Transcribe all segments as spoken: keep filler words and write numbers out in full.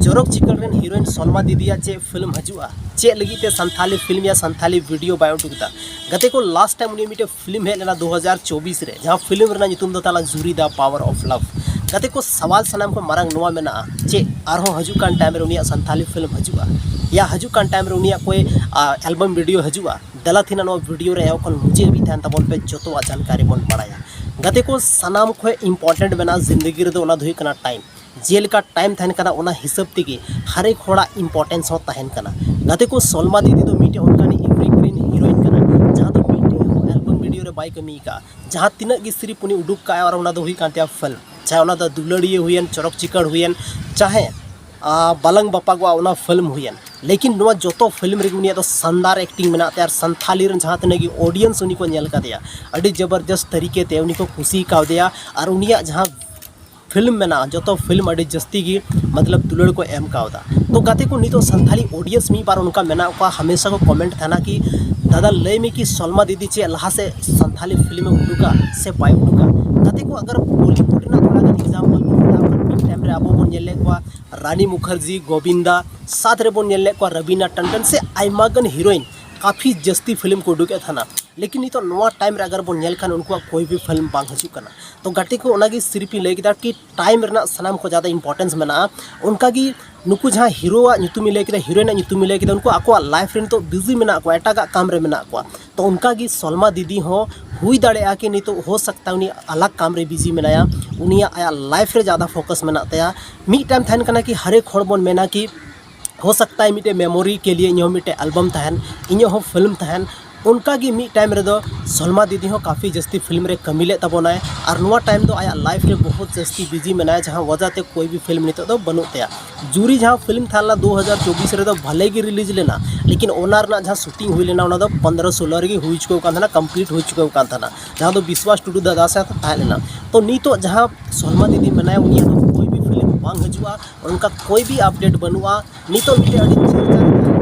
ᱪᱚᱨᱚᱠ ᱪᱤᱠᱟᱹᱲ ᱨᱮᱱ ᱦᱤᱨᱳᱭᱤᱱ ᱥᱚᱞᱢᱟ ᱫᱤᱫᱤᱭᱟᱜ ᱪᱮᱫ ᱯᱷᱤᱞᱢ ᱦᱤᱡᱩᱜᱼᱟ? ᱪᱮᱫ ᱞᱟᱹᱜᱤᱫ ᱛᱮ ᱥᱟᱱᱛᱷᱟᱞᱤ ᱯᱷᱤᱞᱢ ᱭᱟ ᱥᱟᱱᱛᱷᱟᱞᱤ ᱵᱷᱤᱰᱤᱭᱳ ᱵᱟᱭ ᱩᱰᱩᱠ ᱮᱫᱟ? ᱜᱟᱛᱮ ᱠᱚ, ᱞᱟᱥᱴ ᱴᱟᱭᱤᱢ ᱩᱱᱤᱭᱟᱜ ᱢᱤᱫᱴᱮᱱ ᱯᱷᱤᱞᱢ ᱦᱮᱡ ᱞᱮᱱᱟ ᱫᱩ ᱦᱟᱡᱟᱨ ᱪᱚᱵᱵᱤᱥ ᱨᱮ, ᱡᱟᱦᱟᱸ ᱯᱷᱤᱞᱢ ᱨᱮᱱᱟᱜ ᱧᱩᱛᱩᱢ ᱫᱚ ᱛᱟᱦᱮᱸ ᱞᱮᱱᱟ ᱡᱩᱨᱤ ᱫᱟ ᱯᱟᱣᱟᱨ ᱚᱯᱷ ᱞᱟᱵᱷ᱾ ᱜᱟᱛᱮ ᱠᱚ, ᱥᱟᱣᱟᱞ ᱥᱟᱱᱟᱢ ᱠᱷᱚᱱ ᱢᱟᱨᱟᱝ ᱱᱚᱣᱟ ᱢᱮᱱᱟᱜᱼᱟ, ᱪᱮᱫ ᱟᱨᱦᱚᱸ ᱦᱤᱡᱩᱜ ᱠᱟᱱ ᱴᱟᱭᱤᱢ ᱨᱮ ᱩᱱᱤᱭᱟᱜ ᱥᱟᱱᱛᱷᱟᱞᱤ ᱯᱷᱤᱞᱢ ᱦᱤᱡᱩᱜᱼᱟ? ᱭᱟ ᱦᱤᱡᱩᱜ ᱠᱟᱱ ᱴᱟᱭᱤᱢ ᱨᱮ ᱩᱱᱤᱭᱟᱜ ᱠᱚᱭ ᱮᱞᱵᱟᱢ ᱵᱷᱤᱰᱤᱭᱳ ᱦᱤᱡᱩᱜᱼᱟ? ᱫᱮᱞᱟ ᱛᱤᱦᱤᱧ ᱱᱚᱣᱟ ᱵᱷᱤᱰᱤᱭᱳ ᱨᱮ ᱮᱦᱚᱵ ᱠᱷᱚᱱ ᱢᱩᱪᱟᱹᱫ ᱦᱟᱹᱵᱤᱡ ᱛᱟᱦᱮᱱ ᱛᱟᱵᱚᱱ ᱯᱮ, ᱡᱚᱛᱚᱣᱟᱜ ᱡᱟᱱᱠᱟᱨᱤ ᱵᱚᱱ ᱵᱟᱲᱟᱭᱟ᱾ ᱜᱟᱛᱮ ᱠᱚ, ᱥᱟᱱᱟᱢ ᱠᱷᱚᱱ ᱤᱢᱯᱚᱨᱴᱮᱱᱴ ᱢᱮᱱᱟᱜᱼᱟ ᱡᱤᱱᱫᱮᱜᱤ ᱨᱮᱫᱚ, ᱚᱱᱟ ᱫᱚ ᱦᱩᱭᱩᱜ ᱠᱟᱱᱟ ᱴᱟᱭᱤᱢ᱾ ᱡᱮᱞᱮᱠᱟ ᱴᱟᱭᱤᱢ ᱛᱟᱦᱮᱱ ᱠᱟᱱᱟ, ᱚᱱᱟ ᱦᱤᱥᱟᱹᱵ ᱛᱮᱜᱮ ᱦᱟᱨᱮᱠ ᱦᱚᱲᱟᱜ ᱤᱢᱯᱚᱨᱴᱮᱱᱥ ᱦᱚᱸ ᱛᱟᱦᱮᱱ ᱠᱟᱱᱟ᱾ ᱜᱟᱛᱮ ᱠᱚ, ᱥᱚᱞᱢᱟ ᱫᱤᱫᱤ ᱫᱚ ᱢᱤᱫᱴᱮᱱ ᱚᱱᱠᱟᱱᱤᱡ ᱮᱵᱷᱨᱤᱜᱨᱤᱱ ᱦᱤᱨᱳᱭᱤᱱ ᱠᱟᱱᱟ, ᱡᱟᱦᱟᱸ ᱫᱚ ᱢᱤᱫᱴᱮᱱ ᱦᱚᱸ ᱮᱞᱵᱟᱢ ᱵᱷᱤᱰᱤᱭᱳ ᱨᱮ ᱵᱟᱭ ᱠᱟᱹᱢᱤ ᱟᱠᱟᱫᱼᱟ᱾ ᱡᱟᱦᱟᱸ ᱛᱤᱱᱟᱹᱜ ᱜᱮ ᱥᱤᱨᱤᱯ ᱩᱱᱤ ᱩᱰᱩᱠ ᱠᱟᱜᱼᱟᱭ, ᱟᱨ ᱚᱱᱟ ᱫᱚ ᱦᱩᱭᱩᱜ ᱠᱟᱱ ᱛᱟᱭᱟ ᱯᱷᱤᱞᱢ, ᱪᱟᱦᱮ ᱚᱱᱟ ᱫᱚ ᱫᱩᱞᱟᱹᱲᱤᱭᱟᱹ ᱦᱩᱭᱮᱱ, ᱪᱚᱨᱚᱠ ᱪᱤᱠᱟᱹᱲ ᱦᱩᱭᱮᱱ, ᱪᱟᱦᱮ ᱟ, ᱵᱟᱞᱟᱝ ᱵᱟᱯᱟᱜᱚᱜᱼᱟ ᱚᱱᱟ ᱯᱷᱤᱞᱢ ᱦᱩᱭᱮᱱ, ᱞᱮᱠᱤᱱ ᱱᱚᱣᱟ ᱡᱚᱛᱚ ᱯᱷᱤᱞᱢ ᱨᱮᱜᱮ ᱩᱱᱤᱭᱟᱜ ᱫᱚ ᱥᱟᱱᱫᱟᱨ ᱮᱠᱴᱤᱝ ᱢᱮᱱᱟᱜ ᱛᱟᱭᱟ, ᱟᱨ ᱥᱟᱱᱛᱷᱟᱞᱤ ᱨᱮᱱ ᱡᱟᱦᱟᱸ ᱛᱤᱱᱟᱹᱜ ᱜᱮ ᱚᱰᱤᱭᱮᱱᱥ ᱩᱱᱤ ᱠᱚ ᱧᱮᱞ ᱠᱟᱫᱮᱭᱟ, ᱟᱹᱰᱤ ᱡᱚᱵᱚᱨᱡᱚᱥᱛ ᱛᱟᱹᱨᱤᱠᱟ ᱛᱮ ᱩᱱᱤ ᱠᱚ ᱠᱩᱥᱤ ᱠᱟᱣᱫᱮᱭᱟ᱾ ᱟᱨ ᱩᱱᱤᱭᱟᱜ ᱡᱟᱦᱟᱸ ᱯᱷᱤᱞᱢ ᱢᱮᱱᱟᱜᱼᱟ, ᱡᱚᱛᱚ ᱯᱷᱤᱞᱢ ᱟᱹᱰᱤ ᱡᱟᱹᱥᱛᱤ ᱜᱮ ᱢᱚᱛᱞᱚᱵ ᱫᱩᱞᱟᱹᱲ ᱠᱚ ᱮᱢ ᱠᱟᱣᱫᱟ᱾ ᱛᱚ ᱜᱟᱛᱮ ᱠᱚ, ᱱᱤᱛᱚᱜ ᱥᱟᱱᱛᱷᱟᱞᱤ ᱚᱰᱤᱭᱮᱱᱥ ᱢᱤᱫ ᱵᱟᱨ ᱚᱱᱠᱟ ᱢᱮᱱᱟᱜ ᱠᱚᱣᱟ, ᱦᱟᱢᱮᱥᱟ ᱠᱚ ᱠᱚᱢᱮᱱᱴ ᱛᱟᱦᱮᱱᱟ ᱠᱤ, "ᱫᱟᱫᱟ, ᱞᱟᱹᱭ ᱢᱮ ᱠᱤ ᱥᱚᱞᱢᱟ ᱫᱤᱫᱤ ᱪᱮᱫ ᱞᱟᱦᱟ ᱥᱮᱫ ᱥᱟᱱᱛᱷᱟᱞᱤ ᱯᱷᱤᱞᱢ ᱮ ᱩᱰᱩᱠᱟ ᱥᱮ ᱵᱟᱭ ᱩᱰᱩᱠᱟ?" ᱜᱟᱛᱮ ᱠᱚ, ᱟᱜᱟᱨ ᱵᱚᱞᱤᱣᱩᱰ ᱨᱮᱱᱟᱜ ᱛᱷᱚᱲᱟ ᱜᱟᱱ ᱮᱠᱡᱟᱢᱯᱚᱞ ᱵᱚᱱ ᱦᱟᱛᱟᱣ ᱠᱷᱟᱱ, ᱢᱤᱫ ᱴᱟᱭᱤᱢ ᱨᱮ ᱟᱵᱚ ᱵᱚᱱ ᱧᱮᱞ ᱞᱮᱫ ᱠᱚᱣᱟ ᱨᱟᱱᱤ ᱢᱩᱠᱷᱟᱨᱡᱤ, ᱜᱳᱵᱤᱱᱫᱟ, ᱥᱟᱛ ᱨᱮᱵᱚᱱ ᱧᱮᱞ ᱞᱮᱫ ᱠᱚᱣᱟ ᱨᱟᱵᱤᱱᱟ ᱴᱟᱱᱰᱚᱱ, ᱥᱮ ᱟᱭᱢᱟ ᱜᱟᱱ ᱦᱤᱨᱳᱭᱤᱱ, ᱠᱟᱯᱷᱤ ᱡᱟᱹᱥᱛᱤ ᱯᱷᱤᱞᱢ ᱠᱚ ᱩᱰᱩᱠᱮᱫ ᱛᱟᱦᱮᱱᱟ᱾ ᱞᱮᱠᱤᱱ ᱱᱤᱛᱚᱜ ᱱᱚᱣᱟ ᱴᱟᱭᱤᱢ ᱨᱮ ᱟᱜᱟᱨ ᱵᱚᱱ ᱧᱮᱞ ᱠᱷᱟᱱ, ᱩᱱᱠᱩᱣᱟᱜ ᱠᱳᱭ ᱵᱷᱤ ᱯᱷᱤᱞᱢ ᱵᱟᱝ ᱦᱤᱡᱩᱜ ᱠᱟᱱᱟ᱾ ᱛᱚ ᱜᱟᱛᱮ ᱠᱚ, ᱚᱱᱟᱜᱮ ᱥᱤᱨᱤᱯ ᱤᱧ ᱞᱟᱹᱭ ᱠᱮᱫᱟ ᱠᱤ ᱴᱟᱭᱤᱢ ᱨᱮᱱᱟᱜ ᱥᱟᱱᱟᱢ ᱠᱷᱚᱱ ᱡᱟᱫᱟ ᱤᱢᱯᱚᱨᱴᱮᱱᱥ ᱢᱮᱱᱟᱜᱼᱟ᱾ ᱚᱱᱠᱟ ᱜᱮ ᱱᱩᱠᱩ ᱡᱟᱦᱟᱸ ᱦᱤᱨᱳᱣᱟᱜ ᱧᱩᱛᱩᱢ ᱤᱧ ᱞᱟᱹᱭ ᱠᱮᱫᱟ, ᱦᱤᱨᱳᱭᱤᱱᱟᱜ ᱧᱩᱛᱩᱢ ᱤᱧ ᱞᱟᱹᱭ ᱠᱮᱫᱟ, ᱩᱱᱠᱩ ᱟᱠᱚᱣᱟᱜ ᱞᱟᱭᱤᱯᱷ ᱨᱮ ᱱᱤᱛᱚᱜ ᱵᱤᱡᱤ ᱢᱮᱱᱟᱜ ᱠᱚᱣᱟ, ᱮᱴᱟᱜᱟᱜ ᱠᱟᱢ ᱨᱮ ᱢᱮᱱᱟᱜ ᱠᱚᱣᱟ᱾ ᱛᱚ ᱚᱱᱠᱟ ᱜᱮ ᱥᱚᱞᱢᱟ ᱫᱤᱫᱤ ᱦᱚᱸ ᱦᱩᱭ ᱫᱟᱲᱮᱭᱟᱜᱼᱟ ᱠᱤ ᱱᱤᱛᱚᱜ ᱦᱳ ᱥᱟᱠᱛᱟ ᱩᱱᱤ ᱟᱞᱟᱜᱽ ᱠᱟᱢ ᱨᱮ ᱵᱤᱡᱤ ᱢᱮᱱᱟᱭᱟ, ᱩᱱᱤᱭᱟᱜ ᱟᱭᱟᱜ ᱞᱟᱭᱤᱯᱷ ᱨᱮ ᱡᱟᱫᱟ ᱯᱷᱳᱠᱟᱥ ᱢᱮᱱᱟᱜ ᱛᱟᱭᱟ᱾ ᱢᱤᱫ ᱴᱟᱭᱤᱢ ᱛᱟᱦᱮᱱ ᱠᱟᱱᱟ ᱠᱤ ᱦᱟᱨᱮᱠ ᱦᱚᱲ ᱵᱚᱱ ᱢᱮᱱᱟ ᱠᱤ ᱦᱳ ᱥᱟᱠᱛᱟ ᱦᱟᱭ ᱢᱤᱫᱴᱮᱡ ᱢᱮᱢᱳᱨᱤ ᱠᱮ ᱞᱤᱭᱮ ᱤᱧᱟᱹᱜ ᱦᱚᱸ ᱢᱤᱫᱴᱮᱡ ᱮᱞᱵᱟᱢ ᱛᱟᱦᱮᱱ, ᱤᱧᱟᱹᱜ ᱦᱚᱸ ᱯᱷᱤᱞᱢ ᱛᱟᱦᱮᱱ᱾ ᱚᱱᱠᱟ ᱜᱮ ᱢᱤᱫ ᱴᱟᱭᱤᱢ ᱨᱮᱫᱚ ᱥᱚᱞᱢᱟ ᱫᱤᱫᱤ ᱦᱚᱸ ᱠᱟᱯᱷᱤ ᱡᱟᱹᱥᱛᱤ ᱯᱷᱤᱞᱢ ᱨᱮ ᱠᱟᱹᱢᱤ ᱞᱮᱫ ᱛᱟᱵᱚᱱᱟᱭ, ᱟᱨ ᱱᱚᱣᱟ ᱴᱟᱭᱤᱢ ᱫᱚ ᱟᱭᱟᱜ ᱞᱟᱭᱤᱯᱷ ᱨᱮ ᱵᱚᱦᱩᱛ ᱡᱟᱹᱥᱛᱤ ᱵᱤᱡᱤ ᱢᱮᱱᱟᱭᱟ, ᱡᱟᱦᱟᱸ ᱣᱟᱡᱟ ᱛᱮ ᱠᱳᱭ ᱵᱷᱤ ᱯᱷᱤᱞᱢ ᱱᱤᱛᱚᱜ ᱫᱚ ᱵᱟᱹᱱᱩᱜ ᱛᱟᱭᱟ᱾ ᱡᱩᱨᱤ ᱡᱟᱦᱟᱸ ᱯᱷᱤᱞᱢ ᱛᱟᱦᱮᱸ ᱞᱮᱱᱟ ᱫᱩ ᱦᱟᱡᱟᱨ ᱪᱚᱵᱵᱤᱥ ᱨᱮᱫᱚ ᱵᱷᱟᱞᱮ ᱜᱮ ᱨᱤᱞᱤᱡᱽ ᱞᱮᱱᱟ, ᱞᱮᱠᱤᱱ ᱚᱱᱟ ᱨᱮᱱᱟᱜ ᱡᱟᱦᱟᱸ ᱥᱩᱴᱤᱝ ᱦᱩᱭ ᱞᱮᱱᱟ, ᱚᱱᱟ ᱫᱚ ᱯᱚᱱᱫᱽᱨᱚ ᱥᱳᱞᱳ ᱨᱮᱜᱮ ᱦᱩᱭ ᱪᱩᱠᱟᱹᱣ ᱠᱟᱱ ᱛᱟᱦᱮᱱᱟ, ᱠᱚᱢᱯᱞᱤᱴ ᱦᱩᱭ ᱪᱩᱠᱟᱹᱣ ᱠᱟᱱ ᱛᱟᱦᱮᱱᱟ, ᱡᱟᱦᱟᱸ ᱫᱚ ᱵᱤᱥᱣᱟᱥ ᱴᱩᱰᱩ ᱫᱟᱫᱟ ᱥᱟᱶ ᱛᱟᱦᱮᱸ ᱞᱮᱱᱟ᱾ ᱛᱚ ᱱᱤᱛᱚᱜ ᱡᱟᱦᱟᱸ ᱥᱚᱞᱢᱟ ᱫᱤᱫᱤ ᱢᱮᱱᱟᱭᱟ, ᱩᱱᱤᱭᱟᱜ ᱫᱚ ᱠᱳᱭ ᱵᱷᱤ ᱯᱷᱤᱞᱢ ᱵᱟᱝ ᱦᱤᱡᱩᱜᱼᱟ, ᱚᱱᱠᱟ ᱠᱳᱭ ᱵᱷᱤ ᱟᱯᱰᱮᱴ ᱵᱟᱹᱱᱩᱜᱼᱟ᱾ ᱱᱤᱛᱚᱜ ᱢᱤᱫᱴᱮᱡ ᱟᱹᱰᱤ ᱪᱟᱨᱪᱟ ᱨᱮ ᱛᱟᱦᱮᱸ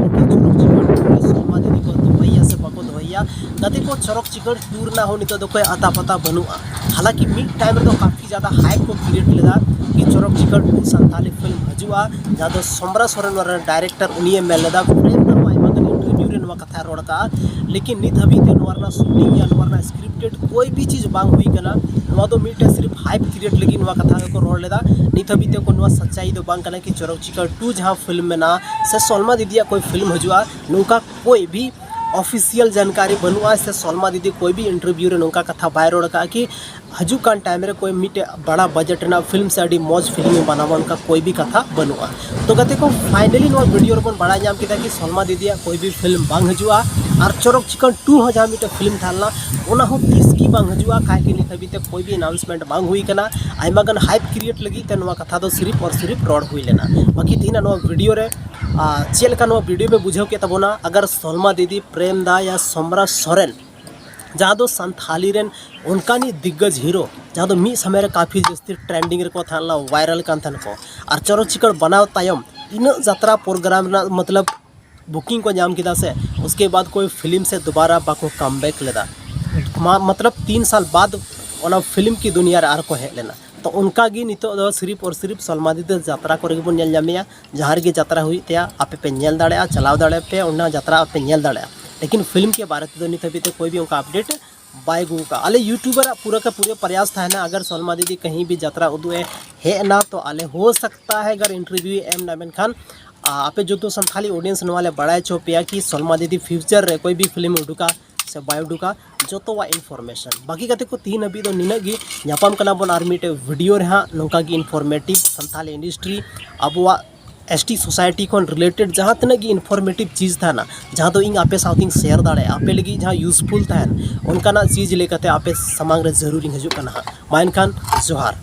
ᱠᱟᱱᱟ ᱠᱤ ᱥᱚᱞᱢᱟ ᱫᱤᱫᱤ ᱠᱚ ᱫᱚᱦᱚᱭᱮᱭᱟ ᱥᱮ ᱵᱟᱠᱚ ᱫᱚᱦᱚᱭᱮᱭᱟ᱾ ᱜᱟᱛᱮ ᱠᱚ, ᱪᱚᱨᱚᱠ ᱪᱤᱠᱟᱹᱲ ᱴᱩ ᱨᱮᱱᱟᱜ ᱦᱚᱸ ᱱᱤᱛᱚᱜ ᱫᱚ ᱠᱚᱭ ᱟᱛᱟ ᱯᱟᱛᱟ ᱵᱟᱹᱱᱩᱜᱼᱟ᱾ ᱦᱟᱞᱟᱸᱠᱤ ᱢᱤᱫ ᱴᱟᱭᱤᱢ ᱨᱮᱫᱚ ᱠᱟᱯᱷᱤ ᱡᱟᱫᱟ ᱦᱟᱭᱯ ᱠᱚ ᱠᱨᱤᱭᱮᱴ ᱞᱮᱫᱟ ᱠᱤ ᱪᱚᱨᱚᱠ ᱪᱤᱠᱟᱹᱲ ᱴᱩ ᱥᱟᱱᱛᱟᱞᱤ ᱯᱷᱤᱞᱢ ᱦᱤᱡᱩᱜᱼᱟ, ᱡᱟᱦᱟᱸ ᱫᱚ ᱥᱚᱢᱨᱟ ᱥᱚᱨᱮᱱ ᱱᱚᱣᱟ ᱨᱮᱱ ᱰᱟᱭᱨᱮᱠᱴᱚᱨ ᱩᱱᱤᱭᱮ ᱢᱮᱱ ᱞᱮᱫᱟ᱾ ᱯᱨᱮᱢ ᱫᱟ ᱦᱚᱸ ᱟᱭᱢᱟ ᱜᱟᱱ ᱤᱱᱴᱟᱨᱵᱷᱤᱭᱩ ᱨᱮ ᱱᱚᱣᱟ ᱠᱟᱛᱷᱟᱭ ᱨᱚᱲ ᱠᱟᱜᱼᱟ, ᱞᱮᱠᱤᱱ ᱱᱤᱛ ᱦᱟᱹᱵᱤᱡ ᱛᱮ ᱱᱚᱣᱟ ᱨᱮᱱᱟᱜ ᱥᱩᱴᱤᱝ ᱭᱟ ᱱᱚᱣᱟ ᱨᱮᱱᱟᱜ ᱥᱠᱨᱤᱯᱴᱮᱰ ᱠᱳᱭ ᱵᱷᱤ ᱪᱤᱡᱽ ᱵᱟᱝ ᱦᱩᱭ ᱠᱟᱱᱟ᱾ ᱱᱚᱣᱟ ᱫᱚ ᱢᱤᱫᱴᱮᱱ ᱥᱤᱨᱤᱯ ᱦᱟᱭᱯ ᱠᱨᱤᱭᱮᱴ ᱞᱟᱹᱜᱤᱫ ᱱᱚᱣᱟ ᱠᱟᱛᱷᱟ ᱜᱮᱠᱚ ᱨᱚᱲ ᱞᱮᱫᱟ᱾ ᱱᱤᱛ ᱦᱟᱹᱵᱤᱡ ᱛᱮ ᱱᱚᱣᱟ ᱥᱟᱪᱟᱭ ᱫᱚ ᱵᱟᱝ ᱠᱟᱱᱟ ᱠᱤ ᱪᱚᱨᱚᱠ ᱪᱤᱠᱟᱹᱲ ᱴᱩ ᱡᱟᱦᱟᱸ ᱯᱷᱤᱞᱢ ᱢᱮᱱᱟᱜᱼᱟ ᱥᱮ ᱥᱚᱞᱢᱟ ᱫᱤᱫᱤᱭᱟᱜ ᱠᱳᱭ ᱯᱷᱤᱞᱢ ᱦᱤᱡᱩᱜᱼᱟ, ᱱᱚᱝᱠᱟ ᱠᱳᱭ ᱵᱷᱤ ᱚᱯᱷᱤᱥᱤᱭᱟᱞ ᱡᱟᱱᱠᱟᱨᱤ ᱵᱟᱹᱱᱩᱜᱼᱟ ᱥᱮ ᱥᱚᱞᱢᱟ ᱫᱤᱫᱤ ᱠᱳᱭ ᱵᱷᱤ ᱤᱱᱴᱟᱨᱵᱷᱤᱭᱩ ᱨᱮ ᱱᱚᱝᱠᱟ ᱠᱟᱛᱷᱟ ᱵᱟᱭ ᱨᱚᱲ ᱠᱟᱜᱼᱟ ᱠᱤ ᱦᱤᱡᱩᱜ ᱠᱟᱱ ᱴᱟᱭᱤᱢ ᱨᱮ ᱠᱳᱭ ᱢᱤᱫᱴᱮᱡ ᱵᱟᱲᱟ ᱵᱟᱡᱮᱴ ᱨᱮᱱᱟᱜ ᱯᱷᱤᱞᱢ ᱥᱮ ᱟᱹᱰᱤ ᱢᱚᱡᱽ ᱯᱷᱤᱞᱢ ᱤᱧ ᱵᱮᱱᱟᱣᱟ, ᱚᱱᱠᱟ ᱠᱳᱭ ᱵᱷᱤ ᱠᱟᱛᱷᱟ ᱵᱟᱹᱱᱩᱜᱼᱟ᱾ ᱛᱚ ᱜᱟᱛᱮ ᱠᱚ, ᱯᱷᱟᱭᱱᱟᱞᱤ ᱱᱚᱣᱟ ᱵᱷᱤᱰᱤᱭᱳ ᱨᱮᱵᱚᱱ ᱵᱟᱲᱟᱭ ᱧᱟᱢ ᱠᱮᱫᱟ ᱠᱤ ᱥᱚᱞᱢᱟ ᱫᱤᱫᱤᱭᱟᱜ ᱠᱳᱭ ᱵᱷᱤ ᱯᱷᱤᱞᱢ ᱵᱟᱝ ᱦᱤᱡᱩᱜᱼᱟ, ᱟᱨ ᱪᱚᱨᱚᱠ ᱪᱤᱠᱟᱹᱲ ᱴᱩ ᱦᱚᱸ ᱡᱟᱦᱟᱸ ᱢᱤᱫᱴᱮᱡ ᱯᱷᱤᱞᱢ ᱛᱟᱦᱮᱸ ᱞᱮᱱᱟ, ᱚᱱᱟ ᱦᱚᱸ ᱛᱤᱥ ᱜᱮ ᱵᱟᱝ ᱦᱤᱡᱩᱜᱼᱟ, ᱠᱟᱦᱮᱸ ᱠᱤ ᱱᱤᱛ ᱦᱟᱹᱵᱤᱡ ᱛᱮ ᱠᱳᱭ ᱵᱷᱤ ᱟᱱᱟᱣᱩᱱᱥᱢᱮᱱᱴ ᱵᱟᱝ ᱦᱩᱭ ᱠᱟᱱᱟ᱾ ᱟᱭᱢᱟ ᱜᱟᱱ ᱦᱟᱭᱯ ᱠᱨᱤᱭᱮᱴ ᱞᱟᱹᱜᱤᱫ ᱛᱮ ᱱᱚᱣᱟ ᱠᱟᱛᱷᱟ ᱫᱚ ᱥᱤᱨᱤᱯ ᱟᱨ ᱥᱤᱨᱤᱯ ᱨᱚᱲ ᱦᱩᱭ ᱞᱮᱱᱟ᱾ ᱵᱟᱹᱠᱤ ᱛᱮᱦᱮᱧᱟᱜ ᱱᱚᱣᱟ ᱵᱷᱤᱰᱤᱭᱳ ᱨᱮ, ᱟᱨ ᱪᱮᱫ ᱞᱮᱠᱟ ᱱᱚᱣᱟ ᱵᱷᱤᱰᱤᱭᱳ ᱯᱮ ᱵᱩᱡᱷᱟᱹᱣ ᱠᱮᱫ ᱛᱟᱵᱚᱱᱟ? ᱟᱜᱟᱨ ᱥᱚᱞᱢᱟ ᱫᱤᱫᱤ, ᱯᱨᱮᱢ ᱫᱟ ᱭᱟ ᱥᱚᱢᱨᱟ ᱥᱚᱨᱮᱱ, ᱡᱟᱦᱟᱸ ᱫᱚ ᱥᱟᱱᱛᱷᱟᱞᱤ ᱨᱮᱱ ᱚᱱᱠᱟᱱᱤᱡ ᱫᱤᱜᱽᱜᱚᱡᱽ ᱦᱤᱨᱳ, ᱡᱟᱦᱟᱸ ᱫᱚ ᱢᱤᱫ ᱥᱚᱢᱚᱭ ᱨᱮ ᱠᱟᱯᱷᱤ ᱡᱟᱹᱥᱛᱤ ᱴᱨᱮᱱᱰᱤᱝ ᱨᱮᱠᱚ ᱛᱟᱦᱮᱸ ᱞᱮᱱᱟ, ᱵᱷᱟᱭᱨᱟᱞ ᱠᱟᱱ ᱛᱟᱦᱮᱱ ᱠᱚ, ᱟᱨ ᱪᱚᱨᱚᱠ ᱪᱤᱠᱟᱹᱲ ᱵᱟᱱᱟᱣ ᱛᱟᱭᱚᱢ ᱤᱱᱟᱹᱜ ᱡᱟᱛᱨᱟ ᱯᱨᱳᱜᱨᱟᱢ ᱨᱮᱱᱟᱜ ᱢᱚᱛᱞᱚᱵ ᱵᱩᱠᱤᱝ ᱠᱚ ᱧᱟᱢ ᱠᱮᱫᱟ ᱥᱮ, ᱩᱥᱠᱮ ᱵᱟᱫ ᱠᱳᱭ ᱯᱷᱤᱞᱢ ᱥᱮ ᱫᱳᱵᱟᱨᱟ ᱵᱟᱠᱚ ᱠᱟᱢ ᱵᱮᱠ ᱞᱮᱫᱟ᱾ ᱢᱟ-, ᱢᱚᱛᱞᱚᱵ ᱛᱤᱱ ᱥᱟᱞ ᱵᱟᱫ ᱚᱱᱟ ᱯᱷᱤᱞᱢ ᱠᱤ ᱫᱩᱱᱤᱭᱟ ᱨᱮ ᱟᱨ ᱠᱚ ᱦᱮᱡ ᱞᱮᱱᱟ᱾ ᱛᱚ ᱚᱱᱠᱟ ᱜᱮ ᱱᱤᱛᱚᱜ ᱫᱚ ᱥᱤᱨᱤᱯ ᱟᱨ ᱥᱤᱨᱤᱯ ᱥᱚᱞᱢᱟ ᱫᱤᱫᱤ ᱡᱟᱛᱨᱟ ᱠᱚᱨᱮ ᱜᱮᱵᱚᱱ ᱧᱮᱞ ᱧᱟᱢᱮᱭᱟ᱾ ᱡᱟᱦᱟᱸ ᱨᱮᱜᱮ ᱡᱟᱛᱨᱟ ᱦᱩᱭᱩᱜ ᱛᱟᱭᱟ, ᱟᱯᱮ ᱯᱮ ᱧᱮᱞ ᱫᱟᱲᱮᱭᱟᱜᱼᱟ, ᱪᱟᱞᱟᱣ ᱫᱟᱲᱮᱭᱟᱜᱼᱟ ᱯᱮ, ᱚᱱᱟ ᱡᱟᱛᱨᱟ ᱟᱯᱮ ᱧᱮᱞ ᱫᱟᱲᱮᱭᱟᱜᱼᱟ᱾ ᱞᱮᱠᱤᱱ ᱯᱷᱤᱞᱢ ᱠᱮ ᱵᱟᱨᱮ ᱛᱮᱫᱚ ᱱᱤᱛ ᱦᱟᱹᱵᱤᱡ ᱛᱮ ᱠᱳᱭ ᱵᱷᱤ ᱚᱱᱠᱟ ᱟᱯᱰᱮᱴ ᱵᱟᱭ ᱟᱹᱜᱩ ᱟᱠᱟᱫᱼᱟ᱾ ᱟᱞᱮ ᱭᱩᱴᱩᱵᱟᱨᱟᱜ ᱯᱩᱨᱟᱹ ᱠᱟ ᱯᱩᱨᱟᱹ ᱯᱨᱚᱭᱟᱥ ᱛᱟᱦᱮᱱᱟ, ᱟᱜᱟᱨ ᱥᱚᱞᱢᱟ ᱫᱤᱫᱤ ᱠᱟᱹᱦᱤᱸ ᱵᱷᱤ ᱡᱟᱛᱨᱟ ᱩᱫᱩᱜ ᱮ ᱦᱮᱡ ᱮᱱᱟ ᱛᱚ ᱟᱞᱮ ᱦᱳ ᱥᱟᱠᱛᱟ ᱦᱮ ᱟᱜᱟᱨ ᱤᱱᱴᱟᱨᱵᱷᱤᱭᱩ ᱮ ᱮᱢ ᱮᱱᱟ, ᱢᱮᱱᱠᱷᱟᱱ ᱟ, ᱟᱯᱮ ᱡᱚᱛᱚ ᱥᱟᱱᱛᱷᱟᱞᱤ ᱚᱰᱤᱭᱮᱱᱥ ᱱᱚᱣᱟ ᱞᱮ ᱵᱟᱲᱟᱭ ᱦᱚᱪᱚ ᱯᱮᱭᱟ ᱠᱤ ᱥᱚᱞᱢᱟ ᱫᱤᱫᱤ ᱯᱷᱤᱭᱩᱪᱟᱨ ᱨᱮ ᱠᱳᱭ ᱵᱷᱤ ᱯᱷᱤᱞᱢ ᱩᱰᱩᱠᱟ ᱥᱮ ᱵᱟᱭ ᱩᱰᱩᱠᱟ, ᱡᱚᱛᱚᱣᱟᱜ ᱤᱱᱯᱷᱚᱨᱢᱮᱥᱚᱱ᱾ ᱵᱟᱹᱠᱤ ᱜᱟᱛᱮ ᱠᱚ, ᱛᱤᱦᱤᱧ ᱦᱟᱹᱵᱤᱡ ᱫᱚ ᱱᱤᱱᱟᱹᱜ ᱜᱮ᱾ ᱧᱟᱯᱟᱢ ᱠᱟᱱᱟ ᱵᱚᱱ ᱟᱨ ᱢᱤᱫᱴᱮᱡ ᱵᱷᱤᱰᱤᱭᱳ ᱨᱮ ᱦᱟᱸᱜ, ᱱᱚᱝᱠᱟ ᱜᱮ ᱤᱱᱯᱷᱚᱨᱢᱮᱴᱤᱵᱷ ᱥᱟᱱᱛᱷᱟᱞᱤ ᱤᱱᱰᱟᱥᱴᱨᱤ, ᱟᱵᱚᱣᱟᱜ ᱮᱥ ᱴᱤ ᱥᱳᱥᱟᱭᱴᱤ ᱠᱷᱚᱱ ᱨᱤᱞᱮᱴᱮᱰ ᱡᱟᱦᱟᱸ ᱛᱤᱱᱟᱹᱜ ᱜᱮ ᱤᱱᱯᱷᱚᱨᱢᱮᱴᱤᱵᱷ ᱪᱤᱡᱽ ᱛᱟᱦᱮᱱᱟ, ᱡᱟᱦᱟᱸ ᱫᱚ ᱤᱧ ᱟᱯᱮ ᱥᱟᱶᱛᱮᱧ ᱥᱮᱭᱟᱨ ᱫᱟᱲᱮᱭᱟᱜᱼᱟ, ᱟᱯᱮ ᱞᱟᱹᱜᱤᱫ ᱡᱟᱦᱟᱸ ᱤᱭᱩᱡᱽᱯᱷᱩᱞ ᱛᱟᱦᱮᱱ, ᱚᱱᱠᱟᱱᱟᱜ ᱪᱤᱡᱽ ᱞᱟᱹᱭ ᱠᱟᱛᱮ ᱟᱯᱮ ᱥᱟᱢᱟᱝ ᱨᱮ ᱡᱟᱹᱨᱩᱲᱤᱧ ᱦᱤᱡᱩᱜ ᱠᱟᱱᱟ ᱦᱟᱸᱜ᱾ ᱢᱟ ᱮᱱᱠᱷᱟᱱ ᱡᱚᱦᱟᱨ᱾